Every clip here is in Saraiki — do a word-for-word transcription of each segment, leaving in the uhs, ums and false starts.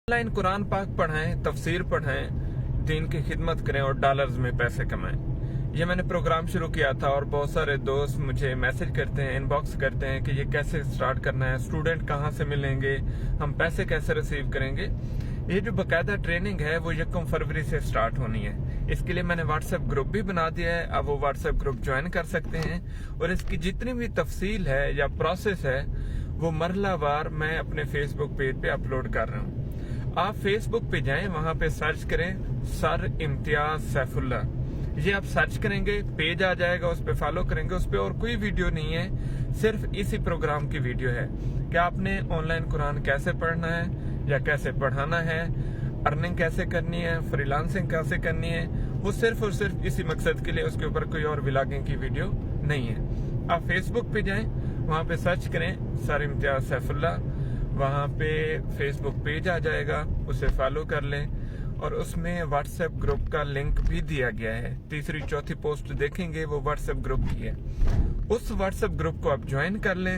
لائن قرآن پاک پڑھائیں، تفسیر پڑھائیں، دین کی خدمت کریں اور ڈالرز میں پیسے کمائیں۔ یہ میں نے پروگرام شروع کیا تھا اور بہت سارے دوست مجھے میسج کرتے ہیں، ان باکس کرتے ہیں کہ یہ کیسے سٹارٹ کرنا ہے، اسٹوڈنٹ کہاں سے ملیں گے، ہم پیسے کیسے ریسیو کریں گے۔ یہ جو باقاعدہ ٹریننگ ہے، وہ یکم فروری سے سٹارٹ ہونی ہے۔ اس کے لیے میں نے واٹس ایپ گروپ بھی بنا دیا ہے، اب وہ واٹس ایپ گروپ جوائن کر سکتے ہیں، اور اس کی جتنی بھی تفصیل ہے یا پروسیس ہے، وہ مرحلہ وار میں اپنے فیس بک پیج پہ اپلوڈ کر رہا ہوں۔ آپ فیس بک پہ جائیں، وہاں پہ سرچ کریں سر امتیاز سیف اللہ۔ یہ آپ سرچ کریں گے، پیج آ جائے گا، اس پہ فالو کریں گے۔ اس پہ اور کوئی ویڈیو نہیں ہے، صرف اسی پروگرام کی ویڈیو ہے کہ آپ نے آن لائن قرآن کیسے پڑھنا ہے یا کیسے پڑھانا ہے، ارننگ کیسے کرنی ہے، فری لانسنگ کیسے کرنی ہے، وہ صرف اور صرف اسی مقصد کے لیے۔ اس کے اوپر کوئی اور ولاگنگ کی ویڈیو نہیں ہے۔ آپ فیس بک پہ جائیں، وہاں پہ سرچ کریں سر امتیاز سیف اللہ، وہاں پہ فیس بک پیج آ جائے گا، اسے فالو کر لیں، اور اس میں واٹس ایپ گروپ کا لنک بھی دیا گیا ہے۔ تیسری چوتھی پوسٹ دیکھیں گے، وہ واٹس ایپ گروپ کی ہے۔ اس واٹس ایپ گروپ کو آپ جوائن کر لیں۔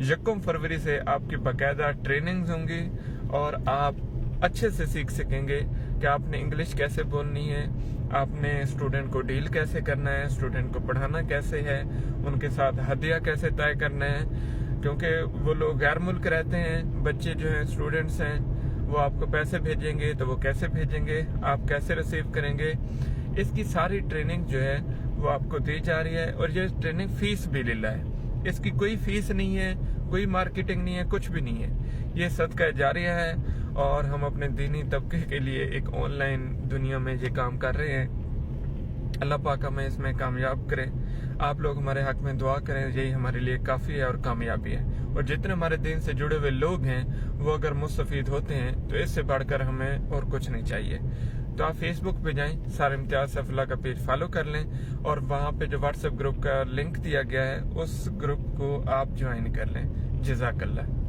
یکم فروری سے آپ کی باقاعدہ ٹریننگز ہوں گی اور آپ اچھے سے سیکھ سکیں گے کہ آپ نے انگلش کیسے بولنی ہے، آپ نے اسٹوڈنٹ کو ڈیل کیسے کرنا ہے، اسٹوڈنٹ کو پڑھانا کیسے ہے، ان کے ساتھ ہدیہ کیسے طے کرنا ہے، کیونکہ وہ لوگ غیر ملک رہتے ہیں، بچے جو ہیں، اسٹوڈنٹس ہیں، وہ آپ کو پیسے بھیجیں گے تو وہ کیسے بھیجیں گے، آپ کیسے ریسیو کریں گے، اس کی ساری ٹریننگ جو ہے، وہ آپ کو دی جا رہی ہے۔ اور یہ ٹریننگ فیس بھی للہ ہے، اس کی کوئی فیس نہیں ہے، کوئی مارکیٹنگ نہیں ہے، کچھ بھی نہیں ہے۔ یہ صدقہ جاریہ ہے اور ہم اپنے دینی طبقے کے لیے ایک آن لائن دنیا میں یہ کام کر رہے ہیں۔ اللہ پاک ہمیں اس میں کامیاب کرے۔ آپ لوگ ہمارے حق میں دعا کریں، یہی ہمارے لیے کافی ہے اور کامیابی ہے۔ اور جتنے ہمارے دین سے جڑے ہوئے لوگ ہیں، وہ اگر مستفید ہوتے ہیں تو اس سے بڑھ کر ہمیں اور کچھ نہیں چاہیے۔ تو آپ فیس بک پہ جائیں، سر امتیاز سیف اللہ کا پیج فالو کر لیں، اور وہاں پہ جو واٹس ایپ گروپ کا لنک دیا گیا ہے، اس گروپ کو آپ جوائن کر لیں۔ جزاک اللہ۔